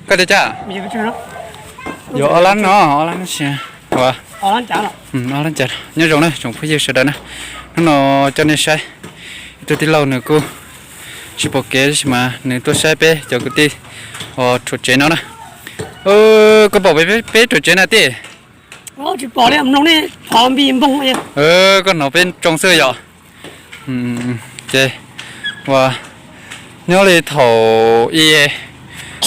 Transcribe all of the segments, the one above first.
Koj tias cas? Yuav ob lab no, ob lab no sis, ua, ob lab cas. Nyob zoo na tsoom phooj ywg sawv daws na, hnub no coj nej saib ib tug tij laug nws kuj tsis pom kev tab sis mas nws tuaj saib peb cov kwv tij rhuav tsev no na. Koj pom peb rhuav tsev na tij? Koj hnov peb tsoo xwb yom? Ces ua nyob li thaum i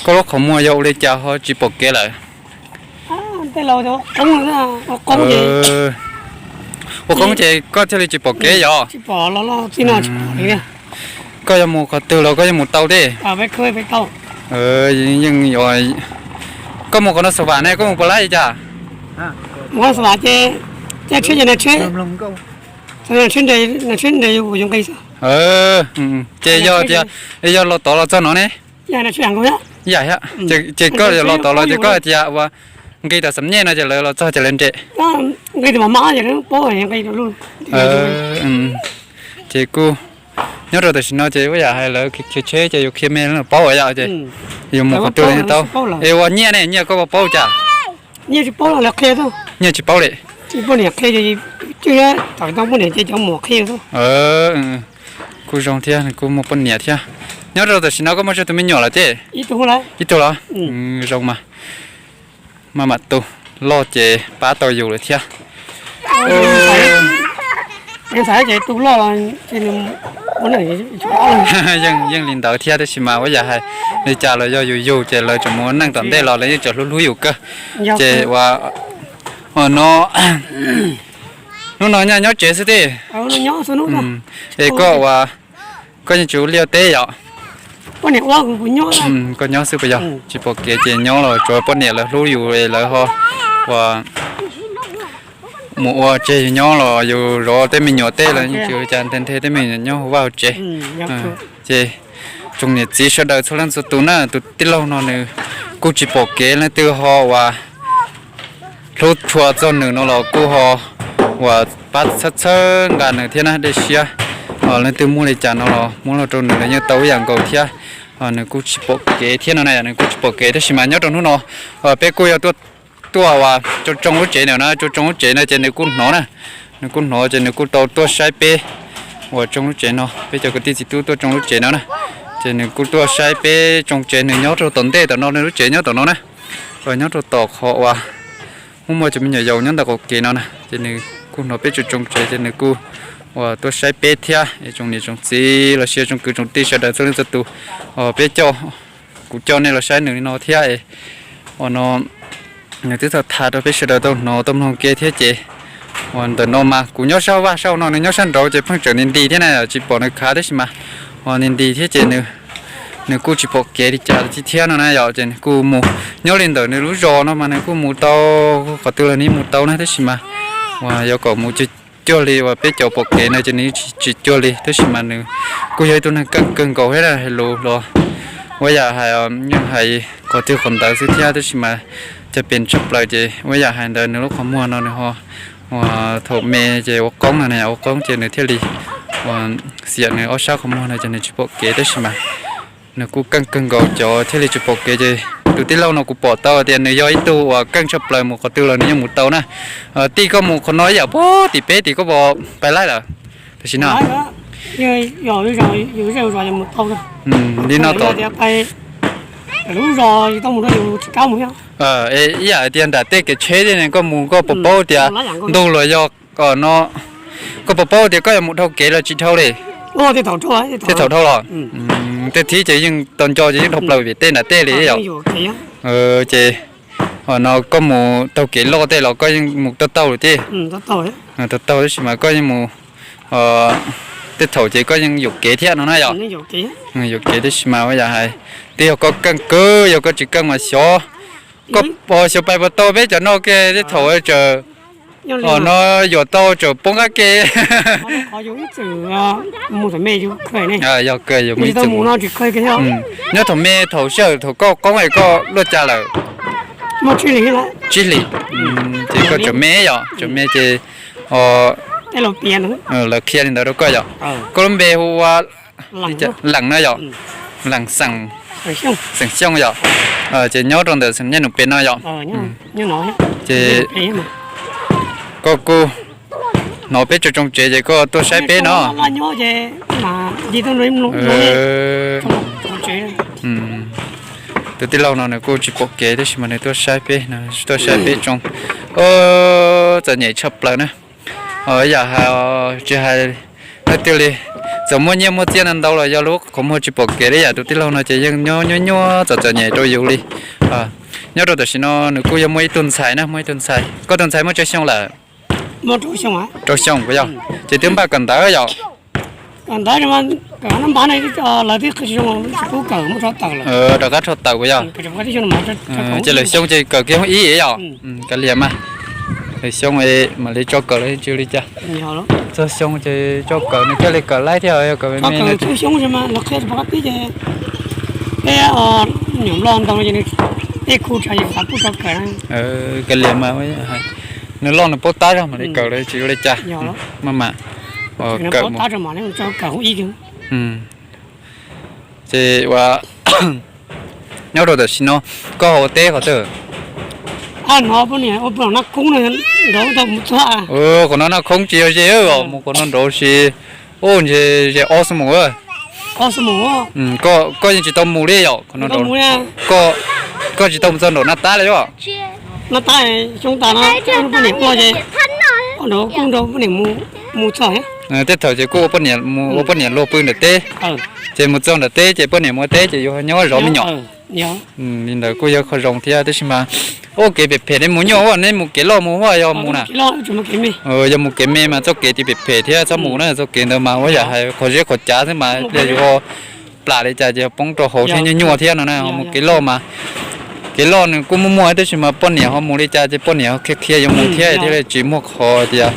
koj lub qhov muag yog ua li cas ho tsis pom kev lawm? Ua qoob ces koj thiaj li tsis pom kev yom? Koj yuav mus qhov twg los koj yeej mus tau tej? Koj mus qhov no xav vam ne, koj mus puas laib li cas? Ces yog tias yog los tod los txog no ne? Yam thiab, ces koj yuav los tod los ces koj hais tias ua nqis tom xam nyej no ces lawv los txog ces lawv nres. Ces kuj nyob rau tam sim no ces ua yam hais lawv khiav tsheb ces yus khiav me los paub yom, ces yus mus qhov twg los yeej tau. Es ua nyiaj ne, nyiaj koj puas paub cas? Nyiaj tsis paub li. Kuj zoo thiab, nws kuj muaj poj niam thiab. Nyob rau tam sim no koj muaj tsawg tus me nyuam lawm tej? Ib tug los? Zoo mas, maj mam tu, loj ces pab tau yus lawm thiab. Yeej li ntawd thiab tab sis mas ua yam hais li cas los yog yus yug ces lawv tseem mus ua neej tom ntej los lawv yeej tseem hlub hlub yus kawg. Ces ua no hnub no nyob tsev xwb tej? Es koj ua, koj yeej tsis ua liaj teb yom? Koj nyob xwb puas yog? Tsis pom kev ces nyob los tsuav poj niam lawv hlub yus es lawv ho ua mus ua tseg yus nyob los yus zov tej me nyuam tej los yeej tsis ua cas, nthe nthe tej me nyuam nyob hauv vaj hauv tsev. Ces tsoom niam txiv sawv daws txhua leej txhua tus na, tus tij laug no nws kuj tsis pom kev, leej twg ho uas hlub tshua txog nws no los kuj ho uas pab txhawb txhawb nqa nws thiab na, dej siab. Leej twg muaj li cas no los muab los rau nws los yeej tau ib yam nkaus thiab. Nws kuj tsis pom kev thiab no na, nws kuj tsis pom kev tab sis mas nyob rau hnub no peb kuj yog tuaj, tuaj uas tsoo tsoo lub tsev no na, tsoo tsoo lub tsev no ces nws kuj hnov na. Nws kuj hnov ces nws kuj tau tuaj saib peb uas tsoo lub tsev no, peb cov kwv tij txiv tub tuaj tsoo lub tsev no na. Ces nws kuj tuaj saib peb tsoo tsev, nws nyob rau tom ntej tom no, nws lub tsev nyob tom no na. Uas nyob rau tom qhov uas muaj muaj cov me nyuam yaus nyob ntawm qaum kev no na, ces nws kuj hnov peb tsoo tsoo tsev ces nws kuj uas tuaj saib peb thiab. Es tsoom niam tsoom txiv los sis tsoom kwv tsoom tij sawv daws txhua leej txhua tus, peb coj, kuv coj nej los saib nws li no thiab es uas no nws twb tau tham rau peb sawv daws tau hnov tau mloog ke thiab ces uas ntawm no mas kuv nyob sab vaj sab no, nws nyob sab nraud ces pheej tseem nti nti thiab na, tsis pom nws khav tab sis mas uas nti nti thiab ces nws kuj tsis pom kev li cas thiab no na yom. Ces nws kuj mus nyob li ntawm nws lub zos no mas nws kuj mus tau, qhov twg los nws mus tau na tab sis mas uas yuav kom mus cuag cuag li uas peb cov pom kev no ces nws tsis cuag li tab sis mas nws kuj yog ib tug neeg keej kawg nkaus thiab na, hais lus los ua yam hais yeej hais qhov twg qhov ntawd xwb thiab tab sis mas cov pem tshaj plaws ces ua yam hais ntawd nws lub qhov muag no nws ho uas thaum me ces ua qoob no na, ua qoob ces nws thiaj li uas xiam nws ob sab qhov muag no ces nws tsis pom kev tab sis mas nws kuj keej kawg nkaus cov thiaj li tsis pom kev ces tus tij laug no kuv pom tau tias nws yog ib tug uas keej tshaj plaws, mus qhov twg los nws yeej mus tau na. Tij, koj mus qhov no ib yam puag tim peb tim koj puas pais laij lawm tam sim no? Li no tom ib yam tias nram tej kev tsheb ne koj mus koj puas paub tias ntug los yog no, koj puas paub tias koj yuav mus dhau kev los tsis dhau li? Tej thaum dhau los? Tej thib ces yeej tau nco ces yeej dhau plaws vim tej nram tej li yom? Ces no koj mus taug kev loj tej los koj yeej mus tau taug lawm thiab? Tau taug tab sis mas koj yeej mus, tej thaum ces koj yeej yuam kev thiab no na yom? Yuam kev tab sis mas ua yam hais twb yog koj keej kawg, yog koj tsis keej mas xyov, koj xyov pais puas tau peb cov no ke tej thaum tsaws no yuam tau tsaws poob qab ke. Yog kawg, yog mus ib txwm mus. Nyob thaum me thaum sij hawm thaum koj qoob es koj luaj cas lawm? Tsib hlis. Ces koj tseem me yom, tseem me ces lawv qhia li ntawd rau koj yom? Koj lub npe hu ua Leem no yom? Leem Xeem Xyooj yom? Ces nyob rau ntawm Xam Nyaj Num Pes no yom. Ces koj kuj hnov peb tso tsoo tsev ces koj tuaj saib peb no. Tus tij laug no nws kuj tsis pom kev tab sis mas nws tuaj saib peb no, tuaj saib peb tsoo. Txom nyem tshaj plaws na. Yam hais tsis hais leej twg li, txawm muaj nyiaj muaj txiaj ntau ntau los yog lub qhov muag tsis pom kev li yam tus tij laug no ces yeej nyob nyuaj nyuaj txom txom nyem rau yus li. Nyob rau tam sim no nws kuj yog muaj ib tug ntxhais na, muaj ib tug ntxhais. Koj tus ntxhais muaj tsawg xyoo lawm? Rau xyoo puas yog? Ces twb npaj kawm ntawv yom? Rov qab rho tawm puas yog? Ces lwm xyoo ces kawm kiag hoob ib yom? Kav liam mas. Lwm xyoo mam li tso kawm los tsis ua li cas. Txog xyoo ces tso kawm nws thiaj li kawm laib thiab yog kawm me me. Kav liam mas, nws loj nws paub tab zog mam li kawm los tsis ua li cas. Maj mam kawm mus. Ces ua nyob rau tam sim no koj ho ua teb qhov twg? Qhov no Naj Khoob tsis yog ze, mus qhov no nraud si. Ub, ntshe ze ob xuab moos. Koj yeej tsis tau mus li yom? Qhov no nraud, koj tsis tau mus txog nraum Naj Tab li os? Tej thaum ces kuj ua poj niam, mus ua poj niam luag pw nram teb, ces mus txog nram teb ces poj niam mus ua teb ces yus ho nyob zov me nyuam. Li ntawd kuj yog qhov zoo thiab tab sis mas ua kev phem phem nej mus nyuaj, neb mus kev loj mus huaj yog mus na. Yog mus kev me mas txoj kev tsis phem phem thiab txhob mus na, txoj kev ntawd mas ua yam hais qhov zeb qhov cav xwb mas yog yus ho plam li cas ces poob rau hauv thiab nyuaj nyuaj thiab no na. Mus kev loj mas, kev loj nws kuj muaj muaj tab sis mas poj niam ho mus li cas ces poj niam ho qhia qhia yuav mus thiab thiaj li tsis muaj qhov tias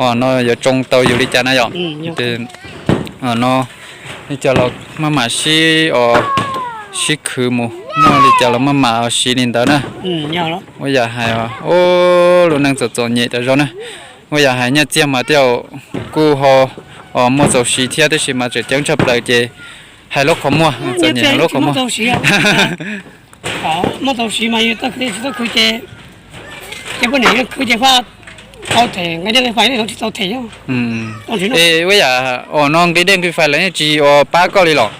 no yuav tsoo tau yus li cas na yom. No li cas los maj mam sib, sib khwv mus, muaj li cas los maj mam siv li ntawd na. Ua yam hais lub neej txom txom nyem tas zog na. Ua yam hais nyiaj txiag mas tej zaum kuj ho muaj txaus siv thiab tab sis mas tseem ceeb tshaj plaws ces hais lub qhov muag, txom nyem hais lub qhov muag. Muaj txaus siv mas yus tau khwv tsis tau khwv ces, ces poj niam khwv ces faj tau them nqi dej nqi fais, tsis tau them. Es ua yam no nqi dej nqi fais lawv yeej tsis ua pab koj li los?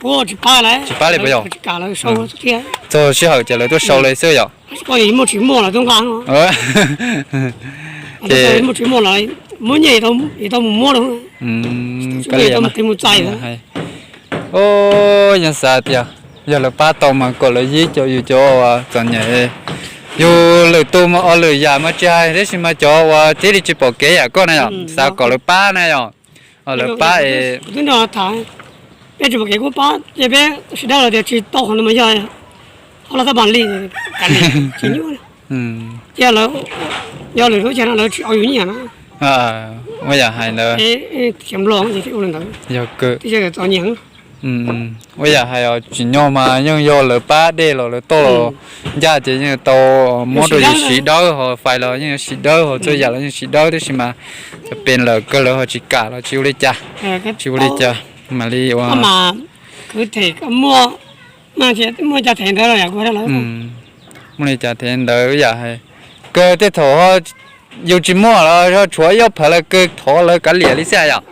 Tsis pab li puas yog? Txog sij hawm ces lawv tuaj sau li xwb yom? Ces muab nyiaj tau mus muab lawm. Yog xav tias yog lawv pab tau mas kom lawv yib cov yus cov txom nyem. Yus lwm tus mas, o, lwm yam mas tsis hais tab sis mas cov uas thiaj li tsis pom kev yam koj na yom, xav kom lawv pab na yom. Lawv pab es peb tsis pom kev kuj pab ces peb sawv daws los tias tsis tau qhov no mas yog ho los tab pas li, tsis nyuaj. Ces yog lwm lub caij no lawv tsis au yus nyiaj na. Ua yam hais ntawd, yog kawg. Ua yam hais tsim nyog mas yeej yog lawv pab dej los lawv toj los ncaj ces yeej tau muab rau yus siv dawb ho fais los yeej siv dawb ho txhua yam los yeej siv dawb tab sis mas cov pes lawm kawg lawv ho tsis kam los tsis ua li cas, tsis ua li cas. Mam li ua muaj li cas them ntawd yam hais kawg tej thaum yus tsis muaj los ho tshuav ib ob phav lawv kawg thov lawv kav liam li xwb yom.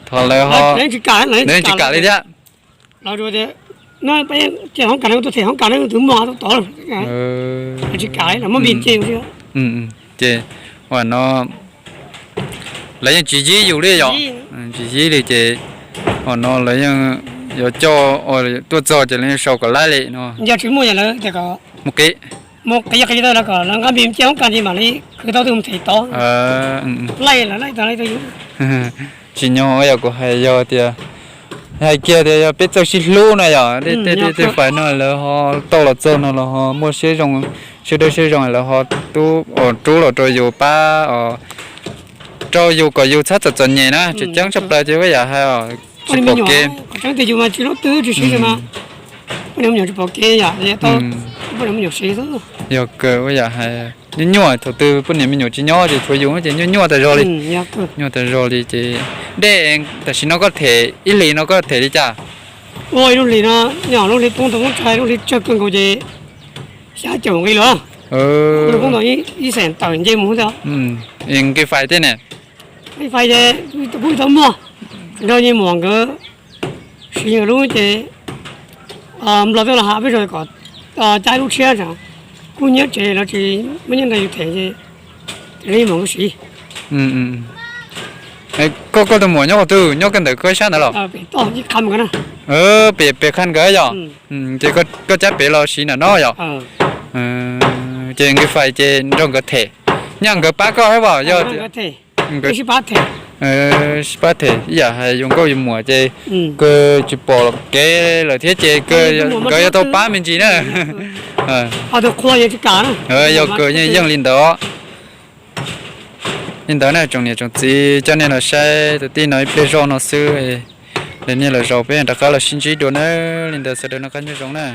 Thov lawv ho, lawv tsis kam li thiab. Ces ua no lawv yeej tsis yib yus li yom, tsis yib li ces ua no lawv yeej yuav coj tuaj txog ces lawv yeej sau kom laib li no. Mus qis, tsis nyog yog kuv hais yog tias, hais kiag tias yog peb txawj sib hlub na yom, tej tej fais no lawv ho tau los txog no los ho muaj siab zoo, siab dawb siab zoo lawv ho rub los rau yus pab, rau yus kom yus txhob txom txom nyem na, tseem ceeb tshaj plaws ces ua yam hais tsis pom kev. Yog kawg ua yam hais nyuaj nyuaj thaum twg poj niam me nyuam tsis nyob ces tshuav yus ces nyuaj nyuaj tas zog li. Nyuaj tas zog li ces dej tam sim no koj them ib hlis no koj them li cas? Ua ib lub hlis no, nyob lub hli poob tau poob tsawg, lub hli tsawg kawg nkaus ces xya caum nqi lawm. Lub poob tau ib xeem tawm nce mus xwb. Nqi fais thiab ne? Nqi fais ces kuj tau muaj, nrog nyias muam nkawd siv nkawd lub ces Nplog twb los hais peb zoo kom cab ib lub tshiab, kuj nyiab tsev los tsis muaj nyiaj ntau yus them ces nyias muam nkawd siv. Koj, koj tus muam nyob qhov twg, nyob koj ntawm koj sab ntawd los? Pem, pem qha nkawd yom? Ces koj cab pem los siv ntawm no yom? Ces nqi fais ces nrog nkawd them, nyaj nkawd pab koj thiab as yog? Sib pab them ib yam hais yus nkauj yus muam ces kawg tsis pom kev lawm thiab ces nkawd yuav tau pab me ntsis na. Yog kawg yeej yeej li ntawd. Li ntawd na tsoom niam tsoom txiv, coj nej los saib tus tij no ib pliag zog no xwb, lwm niaj lwm zaus peb rov qab los sib ntsib dua na. Li ntawd sawv daws noj qab nyob zoo na.